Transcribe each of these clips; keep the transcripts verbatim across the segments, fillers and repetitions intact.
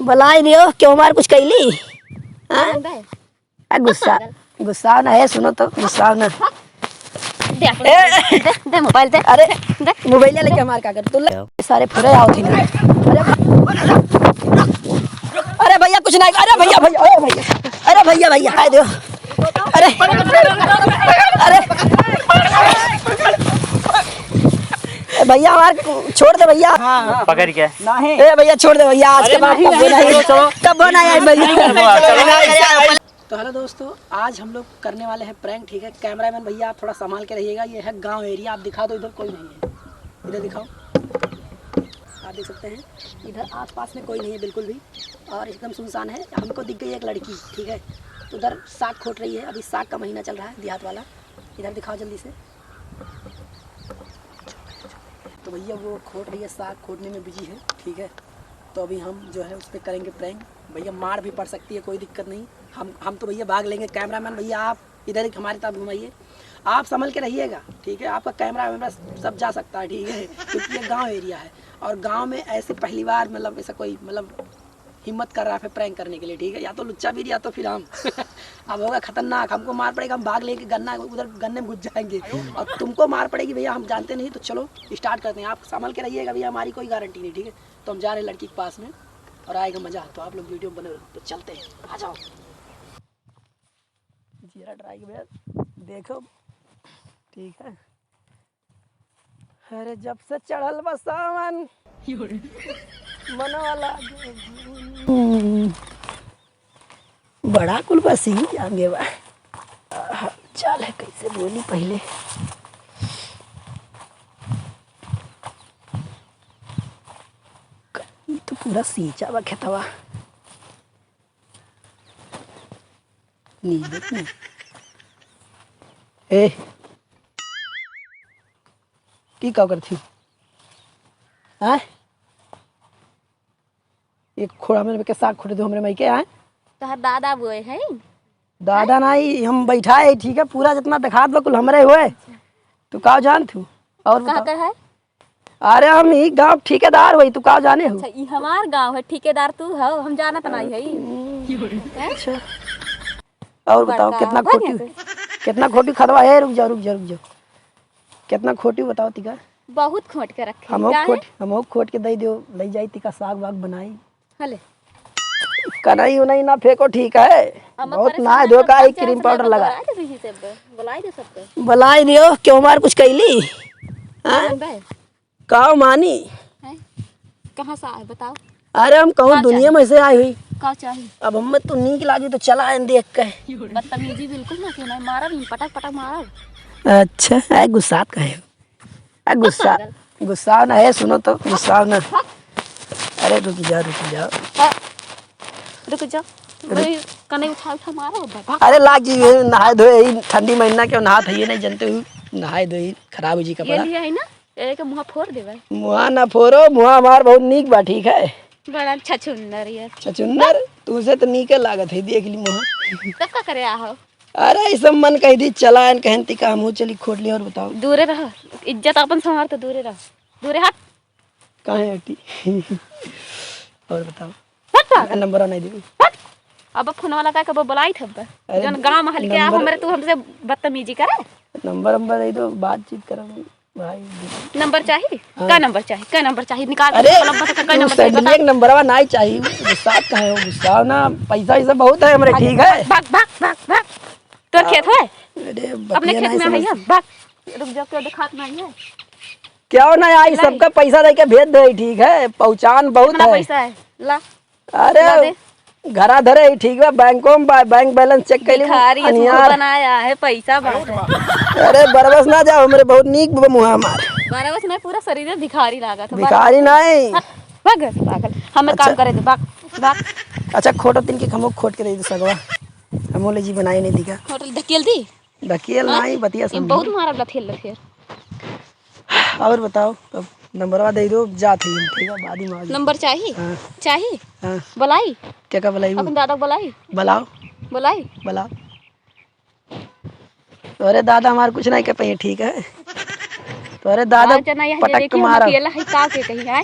भलाई नहीं हो, क्यों मार कुछ कैली? हाँ? बंद है। आ, गुस्सा, पागल। गुस्सा ना है, सुनो तो, गुस्सा ना। दे, ए! दे, दे मोबाइल दे। अरे, दे। मोबाइल लेके हमार का कर? तू ले, सारे फुरे आओ थी ना। अरे, अरे भैया, कुछ नहीं। अरे भैया, भैया, अरे भैया, अरे भैया, भैया, आए दो। अरे, अरे, ए भैया, हमार छोड़ दे भैया। पकड़ के। नहीं। ए भैया, छोड़ दे भैया, आज के बाद कब नहीं, नहीं, नहीं, नहीं, कब नहीं आए भैया। चलो, चलो। तो हेलो दोस्तों, आज हम लोग करने वाले हैं प्रैंक, ठीक है। कैमरामैन भैया, आप थोड़ा संभाल के रहिएगा। ये है गांव एरिया, आप दिखा दो, इधर कोई नहीं है, इधर दिखाओ। आप देख सकते हैं, इधर आसपास में कोई नहीं है बिल्कुल भी, और एकदम सुनसान है। हमको दिख गई एक लड़की, ठीक है, तो उधर साग खोट रही है, अभी साग का महीना चल रहा है देहात वाला। इधर दिखाओ जल्दी से। तो भैया, वो खोट रही है, साग खोटने में बिजी है, ठीक है। तो अभी हम जो है उस पर करेंगे प्रैंक। भैया, मार भी पड़ सकती है, कोई दिक्कत नहीं। हम हम तो भैया भाग लेंगे। कैमरामैन भैया, आप इधर एक हमारे साथ घुमाइए, आप संभल के रहिएगा, ठीक है। आपका कैमरा वैमरा सब जा सकता है, ठीक है, क्योंकि ये गांव एरिया है और गांव में ऐसे पहली बार, मतलब, ऐसा कोई, मतलब, हिम्मत कर रहा है फिर प्रैंक करने के लिए, ठीक है। या तो लुच्चा वीर या तो फिर हम। अब होगा खतरनाक, हमको मार पड़ेगा, हम भाग लेके गन्ना उधर गन्ने में घुस जाएंगे और तुमको मार पड़ेगी भैया, हम जानते नहीं। तो चलो, स्टार्ट करते हैं, आप संभल के रहिएगा भैया, हमारी कोई गारंटी नहीं, ठीक है। तो हम जा रहे हैं लड़की के पास में और आएगा मजा, तो आप लोग वीडियो में बने रहो। तो चलते हैं, आ जाओ। जीरा ट्राई के भैया, देखो, ठीक है। अरे, जब से चढ़ल बा सावन, मनवा लागे। हम्म, बड़ा कुल बसी जाएंगे बा। आहा, चल है, कैसे बोली पहले। ई तो पूरा सींचा बा खेतवा। नींद नहीं। ए, की का करत ही? आय? एक खोड़ा में के साग खोटे दो हमरे माई के, आय? तोहर दादा बोए हैं? दादा नहीं, हम बैठा है, ठीक है, पूरा जितना देखात बा कुल हमरे होए। तू का जानत हूँ? और का बताओ। कहे? अरे, हम ई गाँव ठेकेदार होई, तू का जाने हो? अच्छा, ई हमार गाँव है, ठेकेदार तू हो, हम जानत नहीं है। हम्म, हैं? अच्छा। और बताओ, बड़का कितना बन खोटी, गया। कितना खोटी खदवा है? रुक जाओ, रुक जाओ, रुक जाओ। कितना खोटी बताओ तिका? बहुत खोट के रखे। हम काहे? खोट, हम खोट के दे दियो, ले जाई तिका साग वाग बनाई। हले। कनई उनई ना फेंको, ठीक है? हम बहुत परेशान ना ना धो कर, का, हम एक क्रीम चाहे पाउडर लगा। बुलाए दे तुझी से, बुलाए दे सबके। बुलाए दियो, क्यों मार कुछ कैली? हाँ? कौन बे? का मानी? हैं? कहाँ से आए बताओ? अरे हम कहूँ का दुनिया चाही? में से आए हुई। का चाही? अब हमें तो नीक लागी तो चला आए देख के। बदतमीजी बिल्कुल ना किया, मारब ही, पटक पटक मारब। अच्छा, आए गुस्सात काहे हो? आ, गुस्सा, पागल। गुस्सा ना है, सुनो तो, गुस्सा ना। अरे रुक जा, रुक जा। हाँ, रुक जा। रुक। वही कने उठा, उठा मारो, बाबा। अरे लाग जी, ये नहाए धोए, ई ठंडी महीना के नहात है, ये नहीं जानते हो, नहाए धोए, खराब हो जी ये कपड़ा। लिया है ना, एक मुँह फोड़ देवे। मुँह ना फोड़ो, मुँह हमार बहुत नीक बा, ठीक है? बड़ा छछुन्नर ये। छछुन्नर? तुझसे तो नीके लागत है, देख ली मुँह। तब का करे आहो? अरे, ई सब मन कह दी, चला आन कहन तिका, हमहू चली खोट ली। और बताओ। दूरे रह, इज्जत अपन संभार तो दूरे रह, दूरे हट। काहे हटी? और बताओ। हट पागल। नंबर नहीं देबी। हट। अब फोन वाला का कब बुलाई थे अब? अरे, जन गांव महल के आ, नंबर हमरे तू हमसे बदतमीजी करे। नंबर, नंबर दे दो, बातचीत करब भाई। नंबर चाही? हाँ। का नंबर चाही? का नंबर चाही? निकाल के अरे, निकाल, बता, का तू नंबर चाही? बता। सैंडलिया के नंबरवा नहीं चाही, गुस्सा काहे हो? गुस्सा ना, पैसा वैसा बहुत है हमरे, भाग, ठीक है? भाग, भाग, भाग, भाग। तोर खेत है? अरे, अपने बतिया खेत नहीं में है समझ। या? भाग। रुक जा, क्यों दिखात नहीं है? क्यों ना आई, नहीं। सबका पैसा दे के भेज दे, ठीक है? पहचान बहुत कितना है। पैसा है? ला। अरे, ला दे। घरा धरे ही ठीक बा, बैंकों में बा, बैंक बैलेंस चेक कर ली, भिखारी तू अनियार। बनाया है पैसा बाटे। अरे, बरबस ना जाओ, हमरे बहुत नीक बा मुँह हमार। बरबस ना, पूरा शरीर में भिखारी लागत है। भिखारी नहीं। हट, भाग घर से पागल। हमें काम अच्छा। करे दे, भाग, भाग। अच्छा, खोटो तीन के हमो खोट के दे दे सगवा। हमो ले जी बनाए नहीं दिखा। होटल धकेल दी? धकेल हाँ? नहीं, बतिया ये समझी। बहुत मारब लथेल लथेल। और बताओ, अब नंबरवा दे दो, जात ही हम, ठीक है, बाद में आ जाओ। नंबर चाही? हाँ। चाही? हाँ। बुलाई? क्या का बुलाई? अपन दादा को बुलाई? बुलाओ। बुलाई? बुलाओ। तोरे दादा हमार कुछ नहीं कर पाइए, ठीक है? तोरे दादा आज जना यहाँ पटक जे के मारा। अकेला है, का के कही है?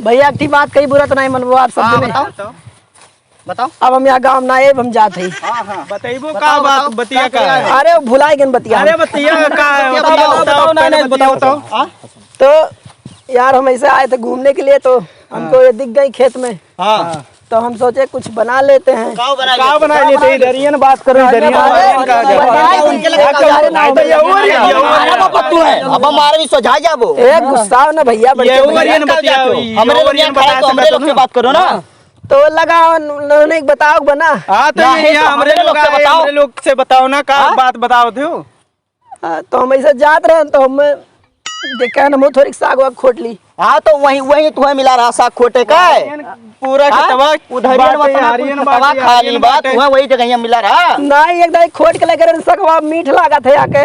भैया, एक ठे बात कही, बुरा तो नहीं मनबो आप सब हाँ, जने। बताओ। बताओ। अब हम यहाँ गाँव ना आए, हम जात ही। हाँ, हाँ। बतइबो बताओ, का बात, बताओ, बतिया का का? करे आए? अरे, भुलाए गन बतिया। अरे, बतिया का? बतिया बताओ, बताओ, बताओ, बताओ, ना, पहले नहीं, बतिया बताओ, बताओ। बताओ। हाँ? तो यार, हम ऐसे आए थे घूमने के लिए, तो हमको हाँ। ये दिख गई खेत में। हाँ। तो हम सोचे कुछ बना लेते हैं। काव बनाए काव लेते? बनाए लेते? इधर ही ना बात करो, इधर ही ना अरे, बात करो। अरे, उनके लगे अरे, काव जा रहे? नहीं तो ये और ही, ये और ही। अरे, बाबा, तू है। अब हमारे भी सोझा जाबो। ए, गुस्सा हो ना भैया, बड़े ये और भैया। ही ना बतिया, ये हमरे और लोग ही यहाँ ना खड़ा है, तो बता हमरे सकते लोग से हो। बात करो ना। तो लगा, उन्होंने एक बताओ बना। हाँ, तो ना, ये है यहाँ तो हमरे हमरे लोग लोग से आए, बताओ। हमरे लोग से बताओ ना, का हाँ? बात बताओ थे हो? आ, तो हम ऐसे जात रहे, तो हम देखे ना, हम थोड़ी साग वाग खोट ली। हाँ, तो वही, वही तुम्हें मिला रहा साग खोटे का। पूरा हाँ? खेतवा उधरियन बाटे, बाटे, हरियन खेतवा बाटे, खाली हरियन बाटे। तुम्हें वही जगह मिला रहा। नहीं, एक दाई खोट के लेकर सकवा मीठ लागत है आके।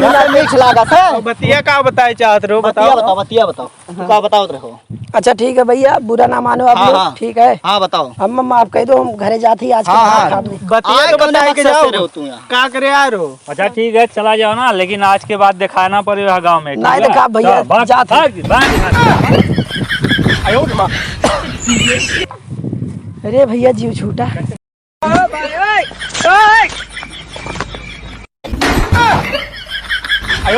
यार, मीठ लागत है। अब बतिया का बताए चाहत रहो, बतिया बताओ। बताओ, बतिया बताओ। तू का बतावत रहो? अच्छा, ठीक है भैया, बुरा ना मानो आप हाँ, लोग, हाँ। ठीक है? हाँ, बताओ। हम माफ कर दो, हम घरे जात ही आज के हाँ, बाद हाँ। काम नहीं। बतिया आए तो कौन बताए के मकसद से जाओ। रहो तू यहाँ? का करे आ रहो? अच्छा, ठीक है, चला जाओ ना, लेकिन आज के बाद दिखाना पड़ेगा गाँव में, ठीक नहीं है? दिखा भैया, चल, भाग, जात ही। भाग, भाग, भाग। अरे भैया, जीव छूटा।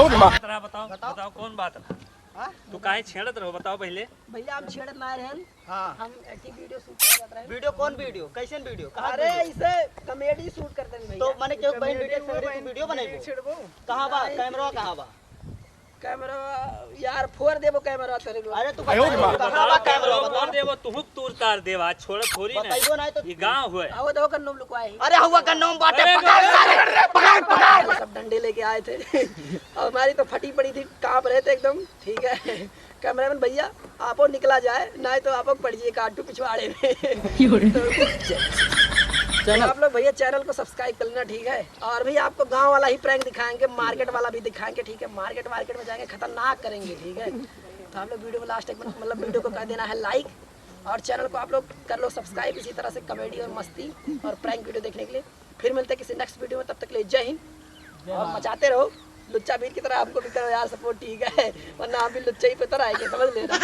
बात रहा, बताओ, बताओ, कौन बात रहा? हाँ? तू काहे छेड़त रहो, बताओ पहले। भैया, हम छेड़त ना रहन। हाँ। हम एक ही वीडियो शूट करत रहे। वीडियो कौन वीडियो? कैसन वीडियो? कहाँ अरे, वीडियो? इसे कॉमेडी शूट करते हैं भैया। तो मने केहू बहन वीडियो से तू वीडियो बनाइबो? छेड़बो? कहाँ बा? नहीं। कैमरा कहाँ बा? कैमरा, यार, फोड़ देबो कैमरा तेरे को। अरे, तू आयो रे माँ। कहाँ बा कैमरा, बताओ। फोड़ देबो, तुहुक तूर तार देबा, छोड़ थोड़ी ना। बताइबो ना तो। ये गाँव हुए। आओ, देखो, कन्नूम लुकवाए ही। अरे, हुआ कन्नूम बाटे, अरे, पकड़ सारे, पकड़, पकड़। सब डंडे लेके आए थे। और हमारी तो फटी पड़ी थी, काँप रहे थे एकदम। ठीक है, कैमरामैन भैया, आपो निकला जाए, नहीं तो आपको पड़ जाइए काटू पिछवाड़े में। यो रे। तो चैनल। आप लोग भैया, चैनल को सब्सक्राइब कर लेना, ठीक है? और भी आपको गांव वाला ही प्रैंक दिखाएंगे, मार्केट वाला भी दिखाएंगे, ठीक है? मार्केट, मार्केट में जाएंगे, खतरनाक करेंगे, ठीक है? तो आप लोग वीडियो को लास्ट तक, मतलब, वीडियो को कर देना है लाइक, और चैनल को आप लोग कर लो सब्सक्राइब। इसी तरह से कॉमेडी और मस्ती और प्रैंक वीडियो देखने के लिए फिर मिलते हैं किसी नेक्स्ट वीडियो में। तब तक के लिए जय हिंद और मचाते रहो लुच्चा बीर की तरह। हमको भी करो यार सपोर्ट, ठीक है? वरना हम भी लुच्चा ही पे तरह आएंगे, समझ लेना।